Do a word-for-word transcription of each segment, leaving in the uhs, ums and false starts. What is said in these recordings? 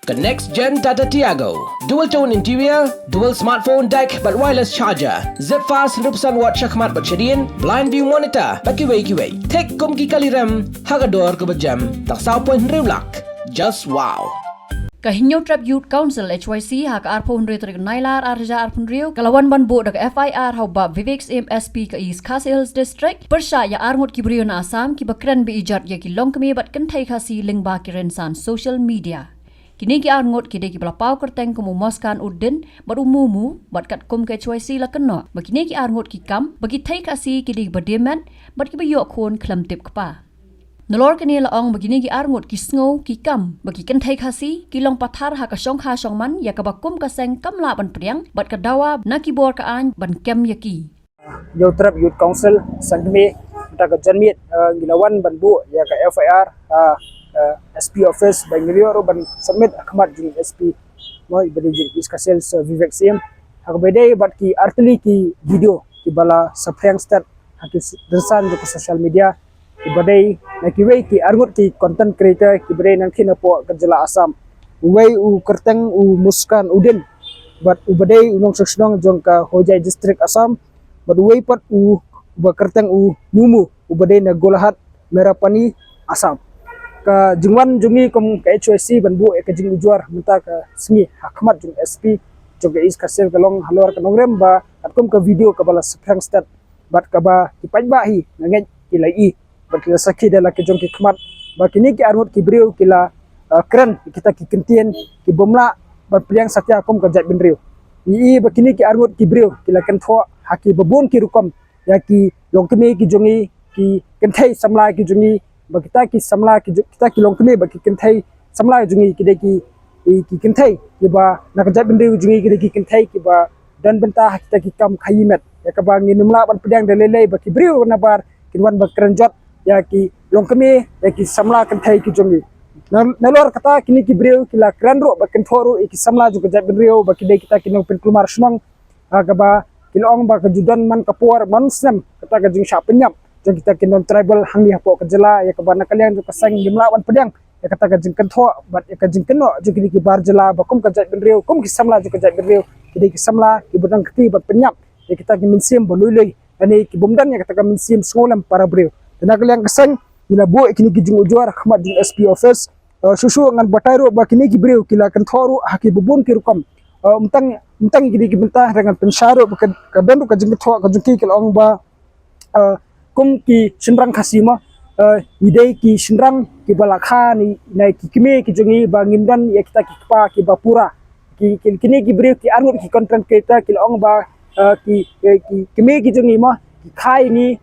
Ka next gen Tata Tiago. Dual tone interior, dual smartphone deck bad wireless charger. Zip fast hynriew percent watt shakhmat bad shadien, blind view monitor bad kiwei kiwei. Thik kum ki kali rem ha ka dor kaba jem tang saw point hynriew lak. Just wow. Ka Hynñiewtrep Youth Council H Y C ha ka arphew hynriew tarik Nailar arhajar arphew hynriew ka la wan ban buh da ka F I R ha u Bah Vivek Syiem S P ka East Khasi Hills District pyrshah ïa arngut ki briew na Assam kiba kren be-ijot ïa ki longkmie bad kynthei Khasi lyngba ki rynsan social media. Kine ki arngut ki dei kiba la paw kyrteng kum u Moskan Uddin bad u Mumu bad katkum ka H Y C la kynnoh ba kine ki arngut ki kam ba ki thei Khasi ki dei kiba diemet bad kiba ïoh khun khlem tip kpa. Nalor kane la ong ba kine ki arngut ki sngew ki kam ba ki kynthei Khasi ki long pathar ha ka shongkha shongman ïa kaba kum ka seng kam lah ban pdiang bad ka dawa na ki bor ka aiñ ban kem ïa ki. Hynñiewtrep Youth Council, sangkmie, mynta ka janmiet, eh, ngi la wan ban buh ïa ka F I R, eh, eh, S P office, ba ngi la ïoh ruh ban submit ha khmat jong S P, mo, iba dei jong East Khasi Hills, eh, Vivek Syiem. Ha kaba dei bad ki artylli ki video kiba la saphriang stet ha ki s-, rynsan jong ka social media, kiba dei na kiwei ki arngut ki content creator kiba dei nangtei napoh ka jylla Assam. Uwei u kyrteng u Muskan Uddin bad uba dei u nongshong shnong jong ka Hojai District, Assam, bad uwei pat u uba kyrteng u Mumu uba dei na Golaghat, Merapani, Assam. Ka jingwan jong ngi kum ka H Y C ban buh ïa ka jingujor mynta ka sngi ha khmat jong S P jong ka East Khasi Hills ka long halor ka nongrim ba katkum ka video kaba la saphriang stet bad kaba ki paidbah hi nga ngeit ki la ïohi bad ki la sakhi da la ki jong ki khmat ba kine ki arngut ki briew ki la, eh, kren kita ki kyntien ki bym lah ban pdiang satia kum ka jaitbynriew. Ngi ïohi ba kine ki arngut ki briew ki la kynthoh ha kiba bun ki rukom ïa ki longkmie ki jong ngi, ki kynthei samla ki jong ngi, ba kita ki samla ki jong, kita ki longkmie bad ki kynthei samla jong ngi ki dei ki, ki, ki kynthei kiba na ka jaitbynriew jong ngi ki dei ki kynthei kiba don bynta ha kita ki kam khaïi met. Ïa kaba ngin ym lah ban pdiang da lei lei ba ki briew nabar kin wan ban kren jot ïa ki longkmie, ïa ki samla kynthei ki jong ngi. Na, nalor kata kine ki briew ki la kren ruh bad kynthoh ruh ïa ki samla jong ka jaitbynriew ba ki dei kita ki nongpynkulmar shnong, ha kaba ki la ong ba ka ju don man ka por man snem kata ka jingshah pynïap jong kita ki non-tribal hangne hapoh ka jylla, ïa kaba na ka liang jong ka seng ngim lah ban pdiang ïa kata ka jingkynthoh bad ïa ka jingkynnoh jong kine ki bar jylla ba kum ka jaitbynriew, kum ki samla jong ka jaitbynriew, ki dei ki samla kiba don kti ban pynïap ïa kita ki mynsiem ba lui lui lane ki bym don ïa kata ka mynsiem sngewlem para briew. Te na ka liang ka seng ngi la buh ïa kine ki jingujor ha khmat jong S P office. Eh, shuh shuh ngan batai ruh ba kine ki briew ki la kynthoh ruh ha kiba bun ki rukom. Eh, ym tang, ym tang kine ki bynta, hynrei ngan pynshai ruh ba ka, ka don ruh ka jingkynthoh ka jong ki, ki la ong ba, eh, kum ki shynrang Khasi mo, eh, ngi dei ki shynrang kiba la kha ne, ne ki kmie ki jong ngi ba ngim don ïa kita ki kpa kiba pura. Ki, ki, kine ki briew ki arngut ki content creator ki la ong ba, eh, ki, ki, ki kmie ki jong ngi mo ki kha ïa ngi,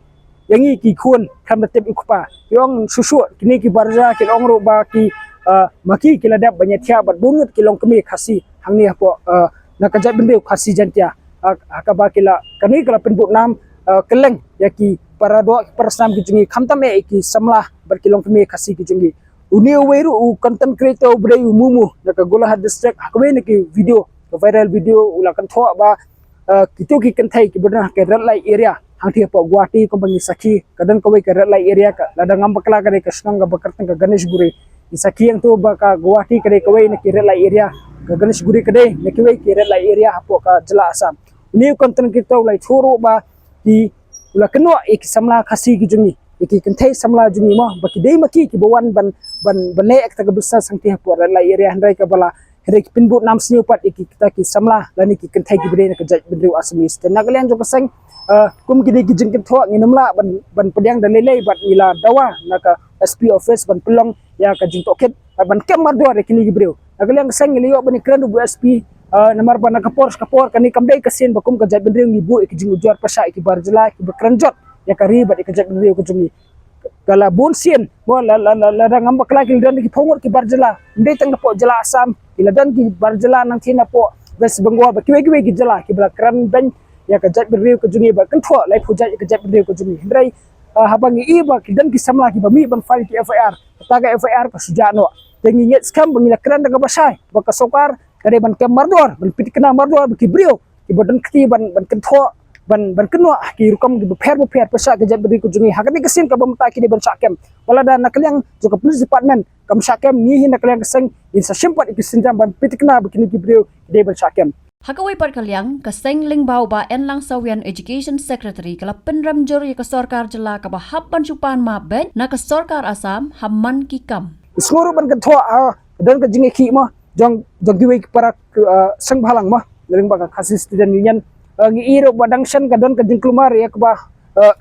ïa ngi ki khun khlem da tip u kpa. Ki ong shuh shuh kine ki bar jylla ki la ong ruh ba ki, eh, ma ki ki la dep ban ïathiah bad bun ngut ki longkmie Khasi hangne hapoh, eh, na ka jaitbynriew Khasi Jaiñtia. Ha, ha kaba ki la, kane ka la pynbud nam, eh, kylleng ïa ki para doh ki para snam ki jong ngi khamtam eh ïa ki samla bad ki longkmie Khasi ki jong ngi. Une uwei ruh u content creator uba dei u Mumu na ka Golaghat District, ha kawei na ki video, ka viral video u la kynthoh ba, eh, kito ki kynthei kiba don ha ka red light area hangtei hapoh Guwahati, kumba ngi sakhi ka don kawei ka red light area ka, lada ngam bakla ka dei ka shnong kaba kyrteng ka Ganeshguri. Ngi sakhi hangto ba ka Guwahati ka dei kawei na ki red light area, ka Ganeshguri ka dei na kiwei ki red light area hapoh ka jylla Assam. Une u content creator u la ïathuh ruh ba ki, u la kynnoh ïa ki samla Khasi ki jong ngi, ïa ki kynthei samla jong ngi mo, ba ki dei ma ki kiba wan ban, ban, ban leh ïa kata ka business hangtei hapoh red light area, hynrei kaba la, hynrei ki pynbud nam sniew pat ïa ki, kita ki samla lane ki kynthei kiba dei na ka jaitbynriew Assamese. Te na ka liang jong ka seng, eh, kum kine ki jingkynthoh ngin ym lah ban, ban pdiang da lei lei bad ngi la dawa na ka S P office ban pynlong ïa ka jingtohkit bad ban kem mardor ïa kine ki briew. Na ka liang ka seng ngi la ïoh ban ïakren ruh bad u S P, eh, namar ba na ka por sha ka por kane kam dei ka sien ba kum ka jaitbynriew ngi buh ïa ka jingujor pyrshah ïa ki bar jylla kiba kren jot ïa ka ri bad ïa ka jaitbynriew ka jong ngi. Ka la bun sien, mo, la, la, la, lada ngam bakla ki la don ki phew ngut ki bar jylla, ym dei tang napoh jylla Assam, ki la don ki bar jylla nangtei napoh West Bengal bad kiwei kiwei ki jylla kiba la kren beiñ ïa ka jaitbynriew ka jong ngi bad kynthoh laiphew jait ïa ka jaitbynriew ka jong ngi. Hynrei, eh, haba ngi ïohi ba ki don ki samla kiba mih ban file ki F I R, kata ka F I R ka shu jah noh. Te ngi ngeit skhem ba ngi la kren da kaba shai ba ka sorkar ka dei ban kem mardor, ban pynthikna mardor ba ki briew kiba don kti ban, ban kynthoh ban, ban kynnoh ha ki rukom kiba pher ba pher pyrshah ka jaitbynriew ka jong ngi. Ha kane ka sien kaba mynta ki dei ban shah kem. Wat la da na ka liang jong ka police department kam shah kem, ngi hi na ka liang ka seng ngin sa shim pat ïa ki sienjam ban pynthikna ba kine ki briew ki dei ban shah kem. Ha kawei pat ka liang, ka seng lyngba u Bah Enlang Sawian, Education Secretary, ka la pynrem jur ïa ka sorkar jylla kaba hap ban shu pan map beit na ka sorkar Assam ha man ki kam. Sngew ruh ban kynthoh, ah, ka don ka jingïakhih mo jong, jong kiwei ki para, ah, seng bhalang mo, lyngba ka Khasi Student Union. Ah, ngi i ruh ba dang shen ka don ka jingkulmar ïa kaba, ah,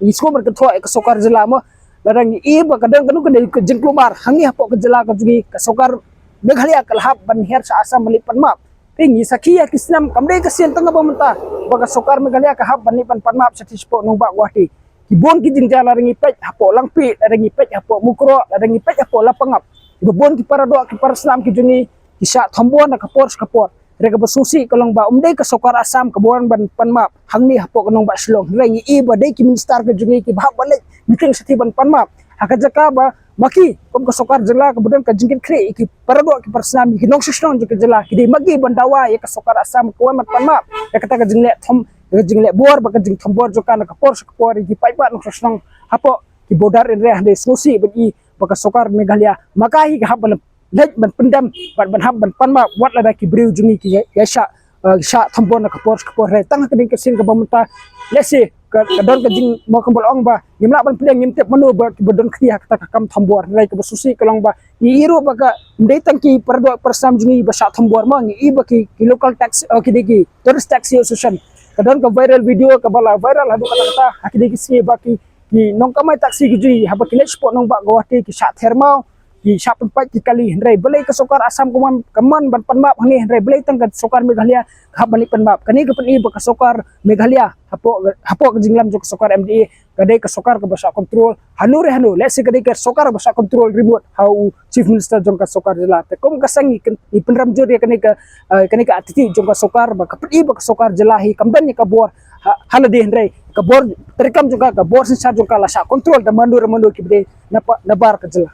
ngi sngew ban kynthoh ïa ka sorkar jylla mo. Lada ngi i ba ka don kano kano ka jingkulmar ha ngi hapoh ka jylla ka jong ngi, ka sorkar Meghalaya ka la hap ban hiar sha Assam ban leit pan map. Te ngi sakhi ïa ki snem, kam dei ka sien tang ba mynta ba ka sorkar Meghalaya ka hap ban leit ban pan map shatei shapoh nongbah Guwahati. Ki bun ki jingjia, lada ngi peit hapoh Langpih, lada ngi peit hapoh Mukroh, lada ngi peit hapoh Lapangap, kiba bun ki para doh ki para snam ki jong ngi ki shah thombor na ka por sha ka por. Hynrei kaba sngewsih ka long ba ym dei ka sorkar Assam kaba wan ban pan map hangne hapoh ka nongbah Shillong. Hynrei ngi i ba dei ki minister ka jong ngi kiba hap ban leit meeting shatei ban pan map. Ha ka jaka ba ma ki kum ka sorkar jylla kaba don ka jingkitkhlieh ïa ki para doh ki para snam, ïa ki nongshong shnong jong ka jylla, ki dei ma ki ban dawa ïa ka sorkar Assam ka wan ban pan map ïa kata ka jingleh thom, ïa ka jingleh bor bad ka jingthombor jong ka na ka por sha ka por ïa ki paidbah nongshong shnong hapoh ki border area. Hynrei sngewsih ban i ba ka sorkar Meghalaya ma ka hi ka hap ban leit ban pyndem bad ban hap ban pan map wat lada ki briew jong ngi ki ïa, ïa shah, eh, shah thombor na ka por sha ka por. Hynrei tang ha kane ka sien kaba mynta, lehse ka, ka don ka jingmut, kumba la ong ba ngim lah ban pdiang, ngim tip mano ba kiba don kti ha kata ka kam thombor. Hynrei kaba sngewsih ka long ba ngi i ruh ba ka, ym dei tang ki para doh para snam jong ngi ba shah thombor mo, ngi i ba ki, ki local taxi, eh, ki dei ki tourist taxi association. Ka don ka viral video kaba la viral haduh katta katta ha ki dei ki sngi ba ki, ki nongkamai taxi ki jong ngi haba ki leit shapoh nongbah Guwahati ki shah ther maw, ki shah pynpait ki kali. Hynrei balei ka sorkar Assam ka wan, ka wan ban pan map hangne, hynrei balei tang ka sorkar Meghalaya ka hap ban leit pan map? Kane ka pyni ba ka sorkar Meghalaya hapoh, hapoh ka jingïalam jong ka sorkar M D A ka dei ka sorkar kaba shah control hano re hano. Lehse ka dei ka sorkar ba shah control remote ha u Chief Minister jong ka sorkar jylla. Te kum ka seng ngi kyn-, ngi pynrem jur ïa kane ka, eh, kane ka attitude jong ka sorkar ba ka pyni ba ka sorkar jylla hi kam don ïa ka bor ha, ha lade, hynrei ka bor treikam jong ka, ka bor synshar jong ka la shah control da mano re mano kiba dei na pa-, na bar ka jylla.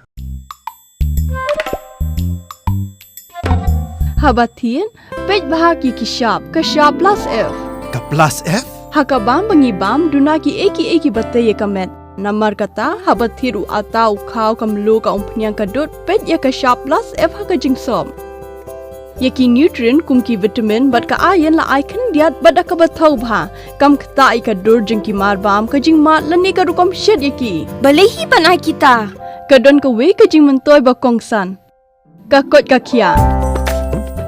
Haba thied, peit bha ki, ki shap, ka shap plus F. Ka plus F? Ha ka bam ba ngi bam, duna kiei kiei kiba tei ïa ka met. Namar kata, haba thied u atta, u khaw, ka mluh, ka umphniang, ka dud, peit ïa ka shap plus F ha ka jingsop. Ïa ki nutrient kum ki vitamin bad ka iron la ai khyndiat bad da kaba thaw bha. Kam ktah ïa ka dur jong ki mar bam, ka jingmad lane ka rukom shet ïa ki. Balei hi ban ai kita? Ka don kawei ka jingmyntoi ba kongsan. Ka koit ka khiah.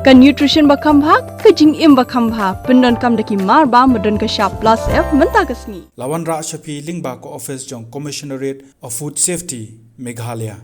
Ka nutrition ba kham bha, ka jingim ba kham bha. Pyndonkam da ki mar bam ba don ka shap plus F mynta ka sngi. La wanrah sha phi lyngba ka office jong Commissionerate of Food Safety, Meghalaya.